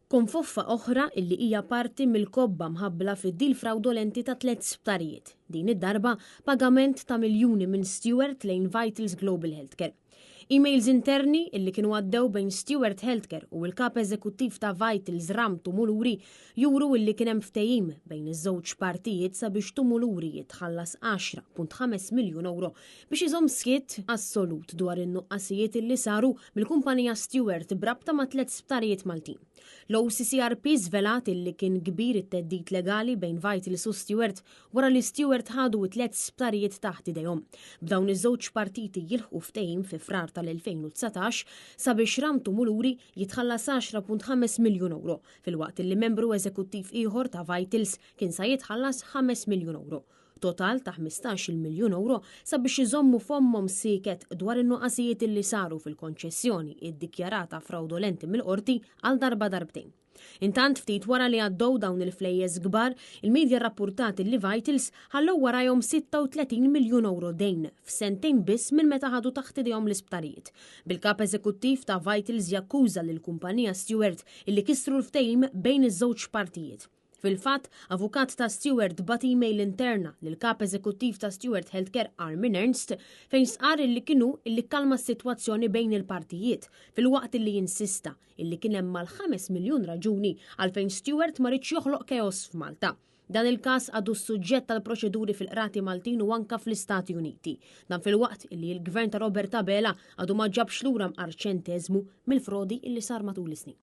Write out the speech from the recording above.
Konfoffa oħra illi hija parti mill-kobba mħabbla fid-deal frawdolenti ta' tlett sptarijiet. Din id-darba pagament ta' miljuni minn Steward lejn Vitals Global Healthcare. Emails interni illi kienu għaddew bejn Steward Healthcare u l-kap eżekuttiv ta' Vitals Ram Tumuluri juru illi kien hemm ftehim bejn iż-żewġ partijiet sabiex Tumuluri jitħallas 10.5 miljun ewro biex iżomm skiet assolut dwar in-nuqqasijiet illi saru mill-kumpanija Steward b'rabta ma' tlett sptarijiet Maltin. L-OCCRP żvelat illi kien kbir it-theddid legali bejn Vitals u Steward wara li Steward ħadu t-tlett sptarijiet taħt idejhom. B'dawn iż-żewġ partiti jilħqu ftehim fi Frar tal-2019 sabiex Ram Tumuluri jitħallas 10.5 miljun ewro, filwaqt illi membru eżekuttiv ieħor ta' Vitals kien sa jitħallas 5 miljun ewro. Total ta' 15-il miljun ewro sabiex iżommu fommhom sieket dwar in-nuqqasijiet illi saru fil-konċessjoni iddikjarata frawdolenti mill-Qorti għal darba darbtejn. Intant ftit wara li għaddew dawn il-flejjes kbar, il-media rrappurtat illi Vitals ħallew warajhom 36 miljun ewro dejn f'sentejn biss minn meta ħadu taħt idejhom l-isptarijiet. Bil-Kap Eżekuttiv ta' Vitals jakkuża lill-kumpanija Steward illi kisru l-ftehim bejn iż-żewġ partijiet. Fil-fatt, avukat ta' Steward bagħat email interna lill-Kap Eżekuttiv ta' Steward Healthcare Armin Ernst fejn stqarr illi kien hu illi kkalma s-sitwazzjoni bejn il-partijiet filwaqt illi insista illi kien hemm mal-5 miljun raġuni għalfejn Steward ma riedx joħloq keos f'Malta. Dan il-każ għadu s-suġġett tal-proċeduri fil-qrati Maltin u anka fl-Istati Uniti. Dan filwaqt illi l-Gvern ta' Robert Abela għadu ma ġabx lura mqar ċenteżmu mill-frodi illi sar matul is-snin.